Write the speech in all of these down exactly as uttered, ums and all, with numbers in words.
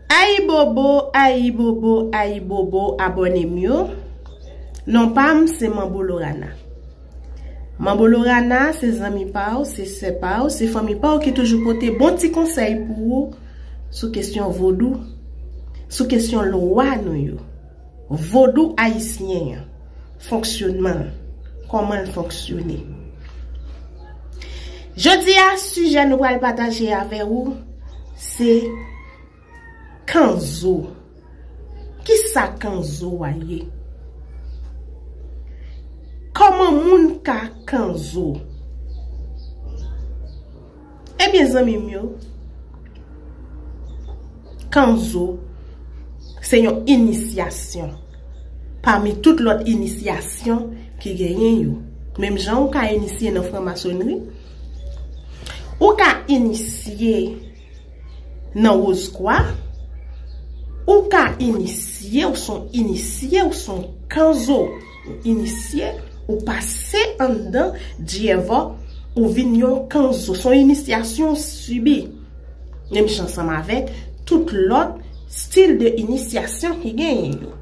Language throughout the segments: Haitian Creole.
Ayibobo, ayibobo, ayibobo, abòne m yo. Non pa m se Manbo Lorana. Manbo Lorana se zanmi pa w, se sè pa w, se fanmi pa w ki toujou pote bon ti konsèy pou ou sou kesyon vodou, sou kesyon lwa nou yo. Vodou ayisyen an, fonksyonman l, kòman l fonksyone. Jodi a, sijè nou pral pataje avè ou, se kanzo. Kisa kanzo a ye? Kòman moun ka kanzo? Ebyen, zanmi m yo, kanzo se yon inisyasyon pami tout lòt inisyasyon ki genyen yo. Menm jan ou ka inisye nan franmasonri, ou ka inisye nan wozkwa, ou ka inisye, ou son inisye, ou son kanzo, ou inisye, ou pase anndan dyèvò, ou vin yon kanzo. Son inisyasyon ou sibi. Menm jan ansanm avèk tout lòt stil de inisyasyon ki genyen yo.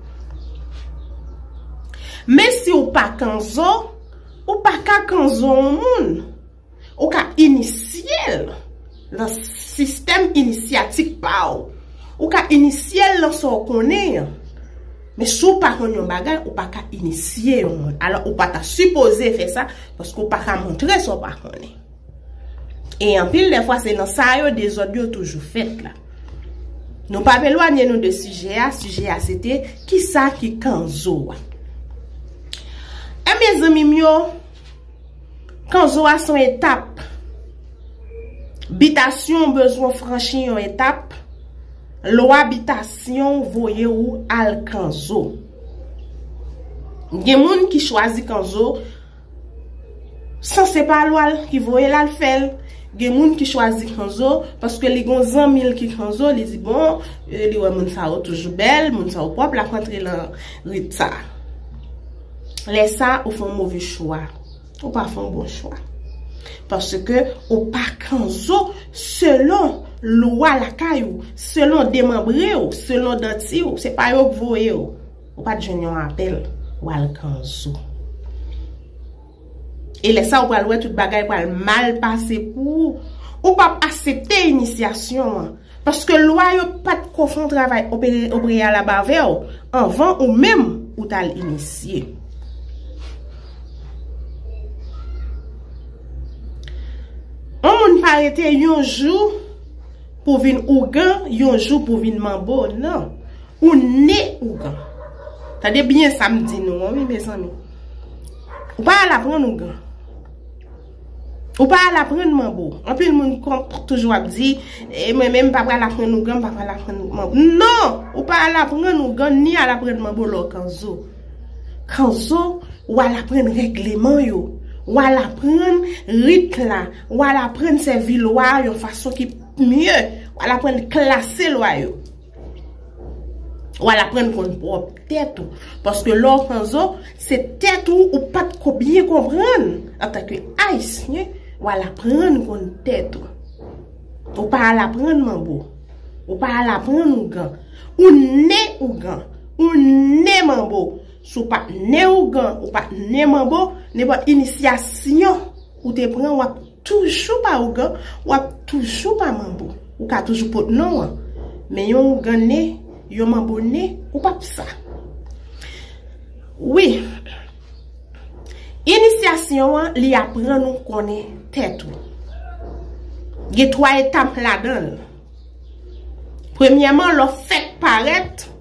Men si ou pa kanzo, ou pa ka kanzo yon moun. Ou ka inisye l nan sistèm inisyatik pa w. Ou ka inisye l nan sa w konnen an. Men si w pa konn yon bagay, ou pa ka inisye yon moun. Alò, ou pa ta sipoze fè sa, paske ou pa ka montre sa w pa konnen. E anpil de fwa, se nan sa yo dezòd yo toujou fèt la. Nou p ap elwanye nou de sijè a. Sijè a, se te kisa ki kanzo a. Ebyen, zanmi m yo, kanzo a se yon etap. Bitasyon w bezwen franchi yon etap. Lwa bitasyon w voye w al kanzo. Gen moun ki chwazi kanzo san se pa lwa l ki voye l al fè l. Gen moun ki chwazi kanzo paske li gon zanmi l ki kanzo, li di, bon, e, li wè moun sa yo toujou bèl, moun sa yo pwòp, l ap rantre nan rit sa. Lè sa, ou fè yon move chwa. Ou pa fè yon bon chwa. Paske ou pa kanzo selon lwa lakay ou, selon demanbre w, selon danti w, se pa yo k voye w. Ou pa t jwenn yon apèl, w al kanzo. E lè sa, ou pral wè tout bagay pral mal pase pou ou. Ou p ap aksepte inisyasyon an. Paske lwa yo pa t ko fè yon travay opere, o preyalab avè w anvan ou menm ou t al inisye. Yon moun pa rete yon jou pou vin ougan, yon jou pou vin manbo, non. Ou ne ougan. Tande byen sa m di nou an, wi, mezanmi. Ou pa al aprann ougan. Ou pa al aprann manbo. Anpil moun kon toujou ap di, e mwen menm m pa pral aprann ougan, m pa pral aprann manbo. Non! Ou pa al aprann ougan, ni al aprann manbo lè w kanzo. Kanzo, w al aprann règleman yo. W al aprann rit la. W al aprann sèvi lwa a yon fason ki mye. W al aprann klase lwa yo. W al aprann konn pwòp tèt ou. Paske lè w kanzo, se tèt ou ou pa t ko byen konprann. Antanke Ayisyen, w al aprann konn tèt ou. Ou pa al aprann manbo. Ou pa al aprann ougan. Ou ne ougan. Ou ne manbo. Si w pa t ne ougan, ou pa t ne manbo, nenpòt inisyasyon ou te pran, w ap toujou pa ougan, w ap toujou pa manbo. Ou ka toujou pot non an. Men yon ougan ne, yon manbo ne, ou p ap sa. Wi. Inisyasyon an, li aprann ou konnen tèt ou. Gen twa etap ladan l. Premyèman, lè w fèk parèt,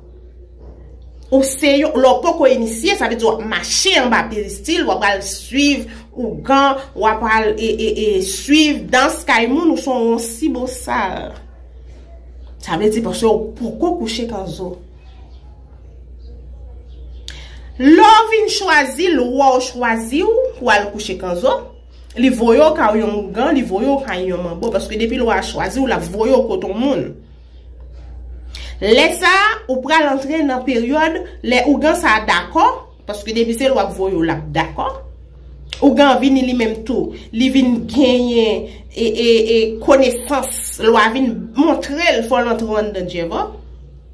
ou se yon, lè w poko inisye, sa vle di w ap mache anba peristil, w ap al swiv ougan, w ap al, e, e, e, swiv dans kay moun, ou se yon sibosal. Sa vle di paske w poko kouche kanzo. Lè w vin chwazi, lwa w chwazi w pou al kouche kanzo, li voye w kay yon ougan, li voye w kay yon manbo, paske depi lwa a chwazi w, l ap voye w kot yon moun. Lè sa a, ou pral antre nan peryòd lè ougan sa a dakò, paske depi se lwa k voye w, l ap dakò. Ougan vini li menm tou, li vin genyen, e, e, e, konesans, lwa vin montre l fò l antre w anndan dyèvò.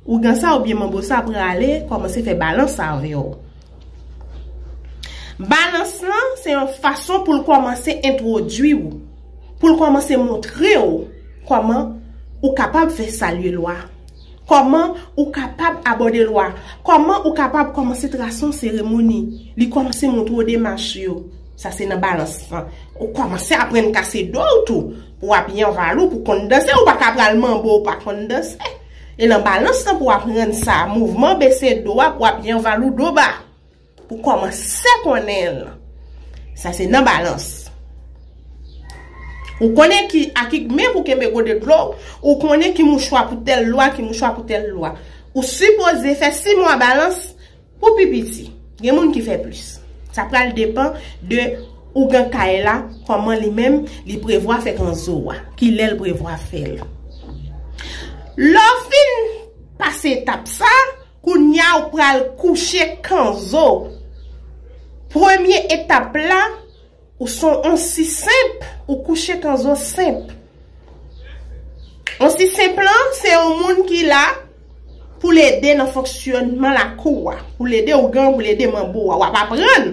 Ougan sa oubyen manbo sa prale kòmanse fè balans avè w. Balans lan se yon fason pou l kòmanse entwodui w, pou l kòmanse montre w kòman ou kapab fè salye lwa, kòman ou kapab abòde lwa, kòman ou kapab kòmanse trase yon seremoni. Li kòmanse montre w demach yo. Sa se nan balans lan. Ou kòmanse aprann kase do w tou. Pou w ap yanvalou, pou w konn danse, ou pa ka pral manbo, ou pa konn danse. E nan balans lan pou w aprann sa, mouvman bese do a, pou w ap yanvalou do ba. Pou kòmanse konnen l. Sa se nan balans. Ou konnen ki, a ki men pou kenbe gode dlo, ou konnen ki mouchwa pou tèl lwa, ki mouchwa pou tèl lwa. Ou sipoze fè sis mwa balans pou pi piti. Gen moun ki fè plis. Sa pral depan de ougan kay la, kòman li menm li prevwa fè kanzo a, kilè l prevwa fè l. Lè w fin pase etap sa, kounye a ou pral kouche kanzo. Premye etap la, ou se yon si senp, ou kouche kanzo senp. Yon si senp lan, se yon moun ki la pou l ede nan fonksyònman lakou a, pou l ede ougan, pou l ede manbo a. W ap aprann.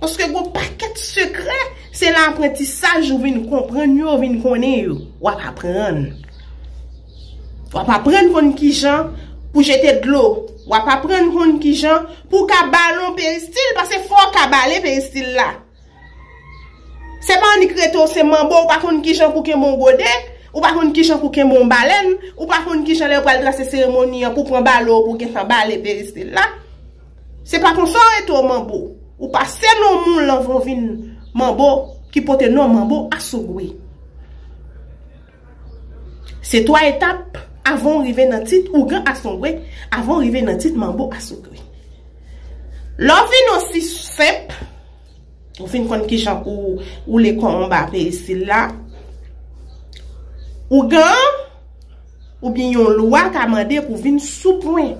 Paske gon pakèt sekrè, se nan aprantisaj ou vin konprann yo, ou vin konnen yo. W ap aprann. W ap aprann konn kijan pou jete dlo. W ap aprann konn kijan pou w ka bale yon peristil, paske fò w ka bale peristil la. Se pa annik rete w se manbo, ou pa konn kijan pou kenbe yon gode, ou pa konn kijan pou kenbe yon balèn, ou pa konn kijan lè yo pral trase seremoni an pou pran bale w, pou gentan bale peristil la. Se pa konsa w rete w manbo. Ou pase non moun lan anvan w vin manbo ki pote non manbo asogwe. Se twa etap avan w rive nan tit ougan asogwe, avan w rive nan tit manbo asogwe. Lè w fin yon si senp, ou fin konn kijan pou woule kò w anba peristil la, ougan oubyen yon lwa ka mande pou vin sou pwen.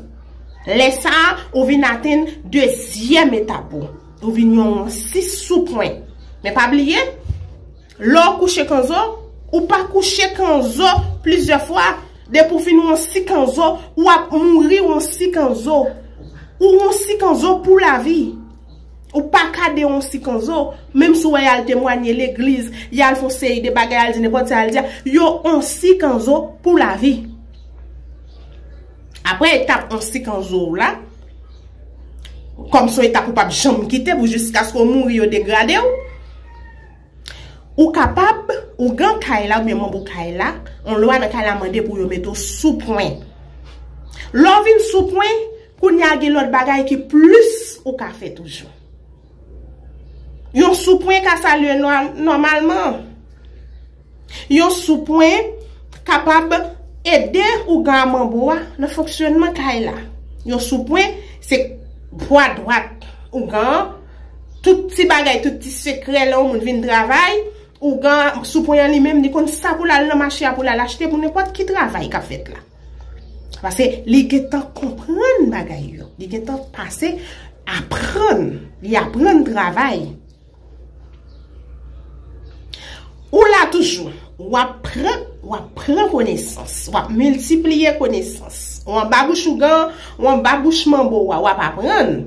Lè sa a, ou vin atenn dezyèm etap ou. Ou vin yon si sou pwen. Men pa bliye, lè w kouche kanzo, ou pa kouche kanzo plizyè fwa. Depi w fin yon si kanzo, w ap mouri yon si kanzo. Ou yon si kanzo pou lavi. Ou pa ka de yon si kanzo, menm si w wè y al temwanye legliz, y al fè yon seri de bagay, y al di nenpòt sa, y al di a, yo yon si kanzo pou lavi. Apre etap yon si kanzo w la, kòm se yon etap ou p ap janm kite pou jiskaske w mouri, yo degrade w. Ou kapab, ougan kay la oubyen manbo kay la, yon lwa nan kay la mande pou yo mete w sou pwen. Lè w vin sou pwen, kounye a gen lòt bagay ki plis ou ka fè toujou. Yon sou pwen ka salye nò-, nòmalman. Yon sou pwen kapab ede ougan a manbo a nan fonksyònman kay la. Yon sou pwen se bwa dwat ougan an. Tout ti bagay, tout ti sekrè lè yon moun vin travay, ougan sou pwen an li menm, li konn sa pou l al nan mache a pou l al achte pou nenpòt ki travay k ap fèt la. Paske li gentan konprann bagay yo. Li gentan pase aprann. Li aprann travay. Ou la toujou. W ap pran, w ap pran konesans. W ap miltipliye konesans. Ou anba bouch ougan, ou anba bouch manbo a, w ap aprann.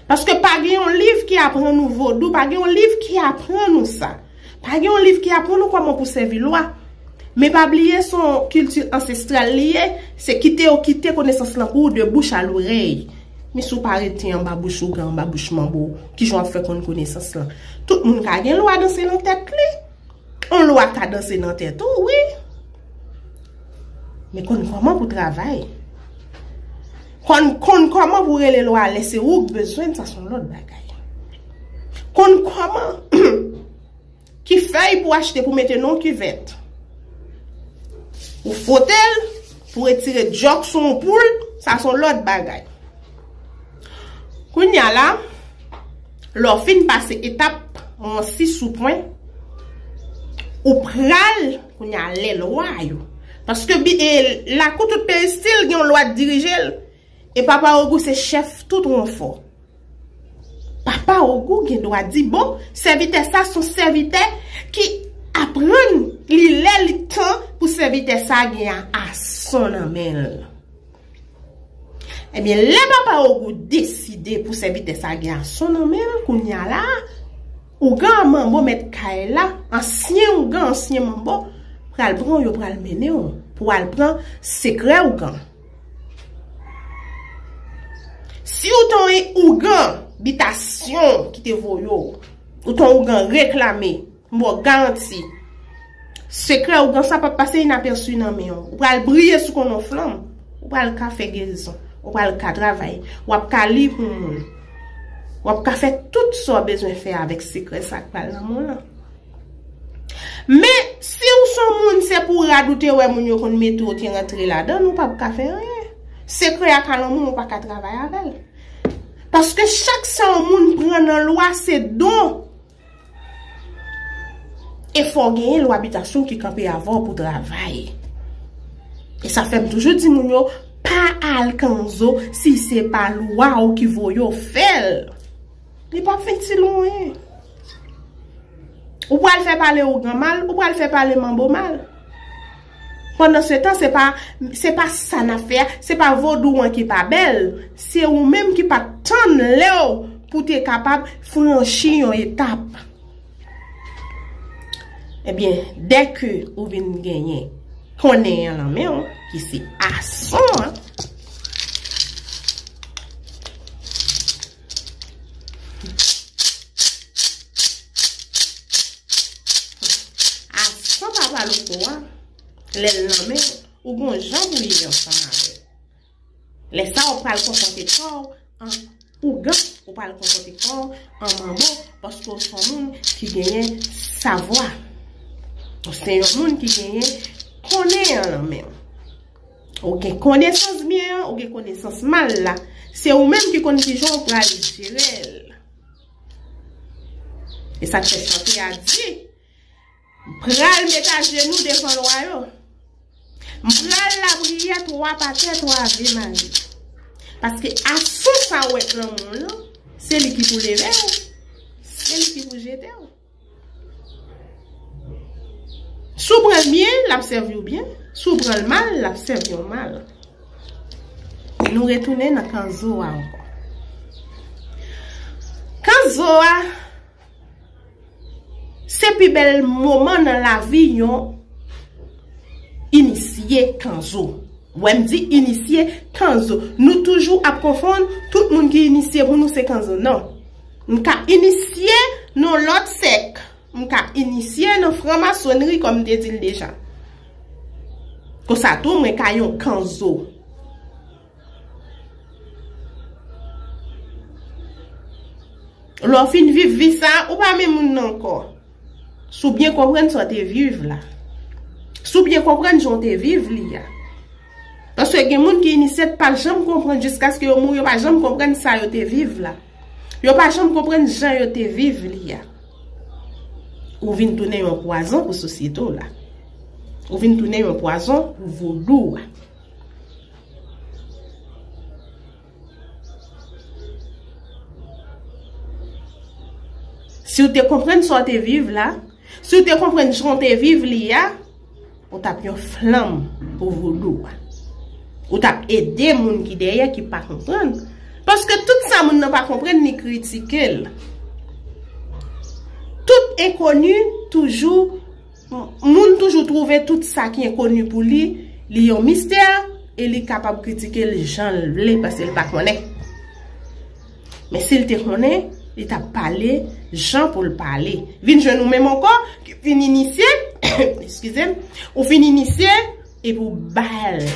Paske pa gen yon liv ki aprann ou vodou, pa gen yon liv ki aprann ou sa. Pa gen yon liv ki aprann ou kòman pou sèvi lwa. Men pa bliye se yon kilti ansestral li ye, se kite yo kite konesans lan pou ou de bouch a lorèy. Men si w pa rete anba bouch ougan, anba bouch manbo, kijan w ap fè konn konesans lan? Tout moun ka gen lwa danse nan tèt li. Yon lwa ka danse nan tèt ou, wi. Men konn kòman pou travay. Konn, konn kòman pou rele lwa a lè se ou k bezwen l, sa se yon lòt bagay. Konn kòman ki fèy pou achte pou mete nan yon kivèt. Ou fwote l pou retire djòk sou yon poul, sa se yon lòt bagay. Kounye a la, lè w fin pase etap yon si sou pwen, ou pral, kounye a, lè lwa yo. Paske bi-, e, lakou tout peristil gen yon lwa k dirije l. E papa ogou se chèf tout wonfò. Papa ogou gen dwa di, bon, sèvitè sa se yon sèvitè ki aprann li lè li tan pou sèvitè sa gen a, ason nan men l. Ebyen, lè papa Ogou deside pou sèvitè sa gen ason nan men l, kounye a la, ougan manbo mèt kay la, ansyen ougan, ansyen manbo, pral pran w, yo pral mennen w pou al pran sekrè ougan. Si w t on ougan bitasyon ki te voye w, ou t on ougan reklame, m ba w garanti, sekrè ougan sa p ap pase inapèsi nan men w. Ou pral briye sou konn on flanm. Ou pral ka fè gerizon. Ou pral ka travay. W ap ka li pou moun. W ap ka fè tout sa w bezwen fè avèk sekrè sa k pral nan men w lan. Men, si w s on moun, se pou rad ou te wè moun yo konn mete w, te rantre ladan l, ou p ap ka fè anyen. Sekrè a ka nan men w, ou pa ka travay avè l. Paske chak sa yon moun pran nan lwa, se don. E fò w genyen lwa bitasyon ki kanpe avè w pou travay. E sa fè m toujou di moun yo, pa al kanzo si se pa lwa w ki voye w fè l. Li p ap fè ti lwen. Ou pral fè pale ougan mal, ou pral fè pale manbo mal. Pandan se tan, se pa, se pa sa n ap fè a, se pa vodou an ki pa bèl, se ou menm ki pa t tann lè w pou te kapab franchi yon etap. Ebyen, dèke ou vin genyen konnen an nan men w, ki se ason an, ason papa Loko a, lè l nan men w, ou gon jan pou ye ansanm avè l. Lè sa a, ou pral konpòte kò w an ougan, ou pral konpòte kò w an manbo, paske w se yon moun ki genyen savwa. Ou se yon moun ki genyen konnen an nan men w. Ou gen konesans byen an, ou gen konesans mal la. Se ou menm ki konn kijan w pral jere l. E sa k fè chante a di, m pral met ajenou devan lwa yo. M pral lapriyè twa patè, twa Ave Mari. Paske ason sa w wè k nan men w lan, se li ki pou leve w, se li ki pou jete w. Si w pran l byen, l ap sèvi w byen. Si w pran l mal, l ap sèvi w mal. Nou retounen nan kanzo a ankò. Kanzo a, se pi bèl moman nan lavi yon inisye kanzo. Wè m di inisye kanzo. Nou toujou ap konfonn tout moun ki inisye pou nou se kanzo. Non. M ka inisye nan lòt sèk. M ka inisye nan franmasonri kòm m te di l deja. Konsa tou, mwen ka yon kanzo. Lè w fin viv vi sa, ou pa menm moun nan ankò. Si w byen konprann sa w te viv la. Si w byen konprann jan w te viv li a. Paske gen moun ki inisye pa janm konprann jiskaske yo mouri, yo pa janm konprann sa yo te viv la. Yo pa janm konprann jan yo te viv li a. Ou vin tounen yon pwazon pou sosyete w la. Ou vin tounen yon pwazon pou vodou a. Si w te konprann sa w te viv la, si w te konprann jan w te viv li a, ou t ap yon flanm pou vodou a. Ou t ap ede moun ki dèyè ki pa konprann. Paske tout sa moun nan pa konprann, li kritike l. Tout enkoni toujou Moun toujou twouve tout sa ki enkoni pou li, li yon mistè, e li kapab kritike l jan l vle, paske l pa konnen. Men si l te konnen, li t ap pale jan pou l pale. Vin jwenn ou menm ankò, ki fin inisye, eskize m, ou fin inisye, epi w ba l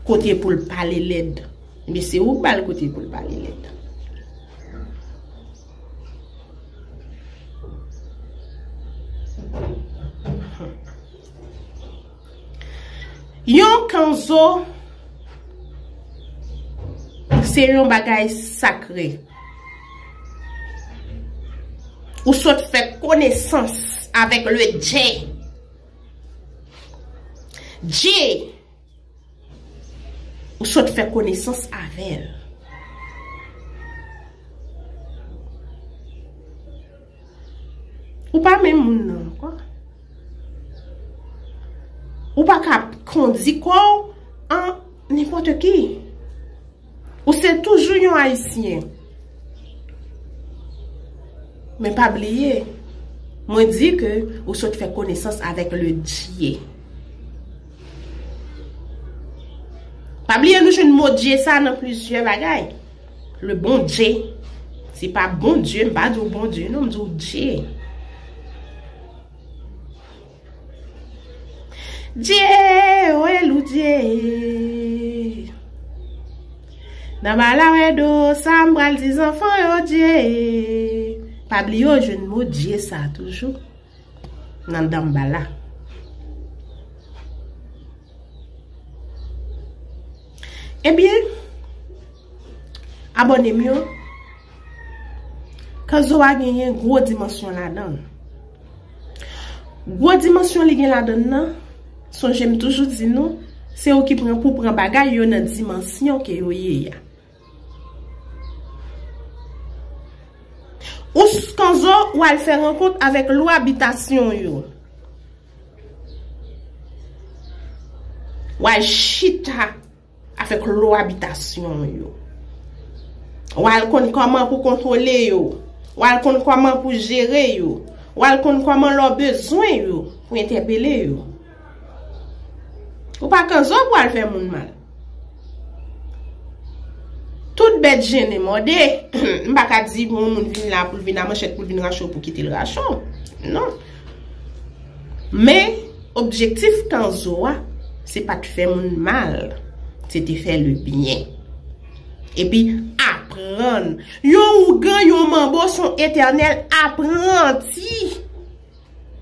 kote pou l pale lèd. Men se ou k ba l kote pou l pale lèd. Yon kanzo se yon bagay sakre. Ou sot fè konesans avèk le Dje. Dje. Ou sot fè konesans avè l. Ou pa menm moun nan ankò. Ou pa ka kondi kò w an nenpòt ki. Ou se toujou yon Ayisyen. Men pa bliye, mwen di ke ou sot fè konesans avèk le Dye. Pa bliye nou jwenn mo Dye sa nan plizyè bagay. Le Bondye. Se pa Bondye, m pa di w Bondye, non, m di w Dye. Dye, wè lou Dye. Nan bala wè do, sa m pral di zanfan yo Dye. Pa bliye w jwenn mo Dye sa toujou nan danbala. Ebyen, abòne m yo, kanzo a genyen gwo dimansyon ladan l. Gwo dimansyon li gen ladan l nan, sonje m toujou di nou, se ou ki pran pou pran bagay yo nan dimansyon ke yo ye a. Ou s-, kanzo, w al fè rankont avèk lwa bitasyon yo. W al chita avèk lwa bitasyon yo. W al konn kòman pou kontwole yo. W al konn kòman pou jere yo. W al konn kòman lè w bezwen yo pou entèpele yo. Ou pa kanzo pou al fè moun mal. Tout bèt jennen mòde. M pa ka di pou yon moun vin la pou l vin a manchèt pou l vin rache w pou kite l rache w. Non. Men, objektif kanzo a, se pa t fè moun mal. Se te fè le byen. Epi, aprann. Yon ougan, yon manbo, se yon etènèl apranti.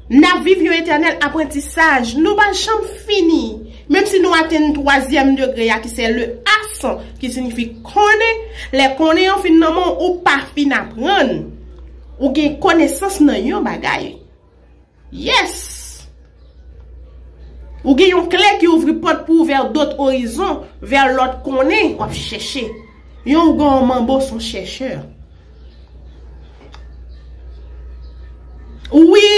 N ap viv yon etènèl aprantisaj. Nou pa janm fini. Menm si nou atenn twazyèm degre a, ki se le as, ki siyifi konnen, lè konnen an fin nan men w, ou pa fin aprann. Ou gen konesans nan yon bagay. Yes! Ou gen yon kle ki ouvri pòt pou w vè dòt orizon, vè lòt konnen w ap chèche. Yon ougan, yon manbo, se yon chèchè. Wi,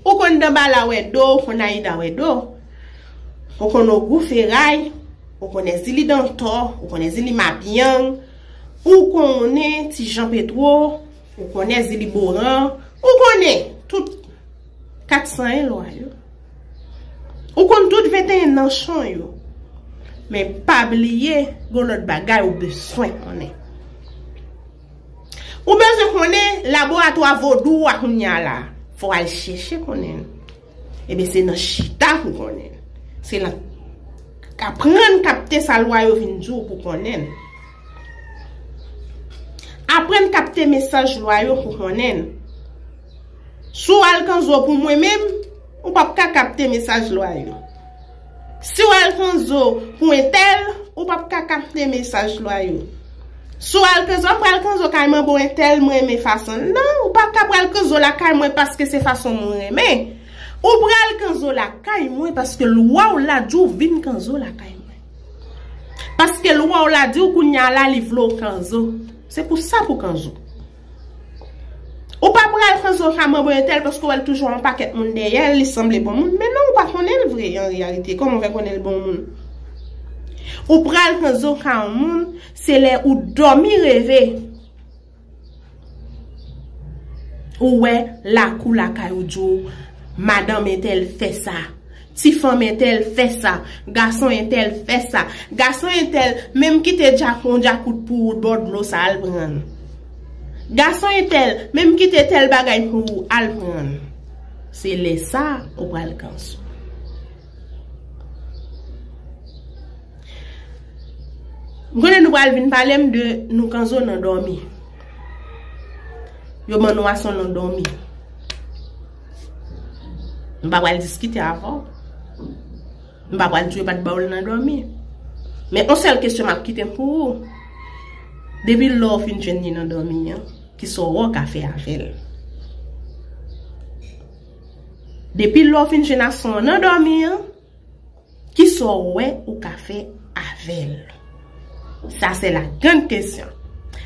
ou konn danbala wè do, ou konn ayida wè do. Ou konn ogou feray, ou konnen zili dantò, ou konnen zili mabiyang, ou konnen ti jan petwo, ou konnen zili boran, ou konnen tout kat san en lwa yo. Ou konn tout venteyen nanchon yo. Men pa bliye, gon lòt bagay ou bezwen konnen. Ou bezwen konnen laboratwa vodou a kounye a la. Fò w al chèche konnen l. Ebyen, se nan chita pou konnen l. Se nan aprann kapte sa lwa yo vin di w pou konnen l. Aprann kapte mesaj lwa yo pou konnen l. Si w al kanzo pou mwen menm, ou p ap ka kapte mesaj lwa yo. Si w al kanzo pou entèl, ou p ap ka kapte mesaj lwa yo. Si w al kanzo, m pral kanzo kay manbo entèl, mwen renmen fason l. Non, ou pa ka pral kanzo lakay mwen paske se fason mwen renmen. Ou pral kanzo lakay mwen paske lwa w la di w vin kanzo lakay mwen. Paske lwa w la di w kounye a la li vle w kanzo. Se pou sa pou kanzo. Ou pa pral kanzo ka manbo entèl paske w wè l toujou yon pakèt moun dèyè l, li sanble bon moun. Men non, ou pa konnen l vre, an reyalite. Kòman w fè konnen l bon moun? Ou pral kanzo ka yon moun, se lè ou dòmi reve. Ou wè lakou lakay ou di w, madanm entèl fè sa. Ti fanm entèl fè sa, gason entèl fè sa. Gason entèl menm kite djak-, yon djakout pou ou bò dlo sa, al pran l. Gason entèl menm kite tèl bagay pou ou, al pran l. Se lè sa ou pral kanzo. M konnen nou pral vin pale m de nou kanzo nan dòmi. Yo ban nou aswè nan dòmi. M pa pral diskite avè w. M pa pral di yo pa t ba w l nan dòmi. Men yon sèl kesyon m ap kite pou ou. Depi lè w fin jwenn li nan dòmi an, kisa w wè w ka fè avè l? Depi lè w fin jwenn aswè nan dòmi an, kisa w wè ou ka fè avè l? Sa se la grande question.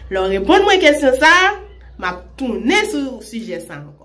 Lè w reponn mwen kesyon sa a, m ap tounen sou sijè sa a.